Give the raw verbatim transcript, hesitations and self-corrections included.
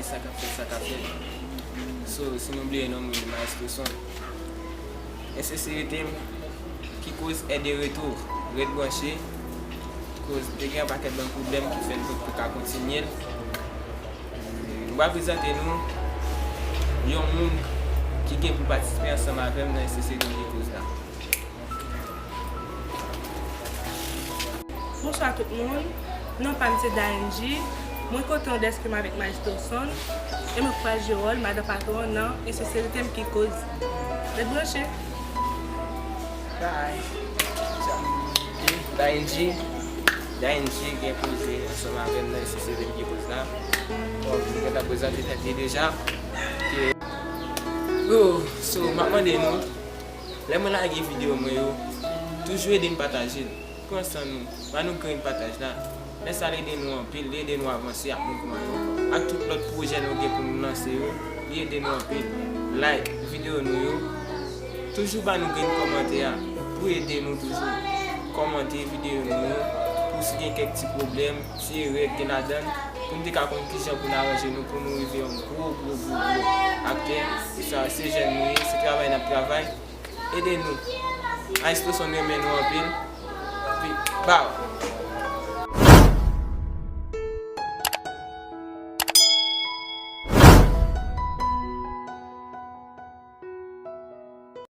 Sa k ap fèt, sa k ap fèt. So, si nou bliye non mwen, Maestro Son. Ensenserite m ki koz è de retou. Ret branche. Koz te gen yon pakèt bann pwoblèm ki fè n pa t ka kontinye l. M pral prezante nou yon moun ki gen pou patisipe ansanm avè m nan Ensenserite m ki koz la. Bonswa tout moun, non pa m se Daenji. Mwen kontan dèske m avèk Maestro Son e mwen k pral jwe wòl madan patwon nan Ensenserite m ki koz. Ret branche. Bye. Daenji, Daenji gen koze ansanm avè m nan Ensenserite m ki koz la. Bon, m gentan prezante tèt li deja. Yo, so, m ap mande nou, lè mwen lage videyo mwen yo, toujou ede m pataje l. Pran san nou, ba nou grenn pataj la. Lè sa l ede nou anpil, li ede nou avanse ak mouvman yo, ak tout lòt pwojè nou gen pou nou lanse yo, li ede nou anpil. Like videyo nou yo, toujou ba nou grenn kòmantè a pou ede nou toujou. Kòmante videyo nou yo, pou si gen kèk ti pwoblèm, ti erè k gen ladan l, pou n te ka konn kijan pou n aranje nou, pou nou rive yon gwo, gwo, gwo, gwo aktè. E sa, se jèn nou ye, se travay n ap travay. Ede nou. Maestro Son renmen nou anpil. Pi, baw.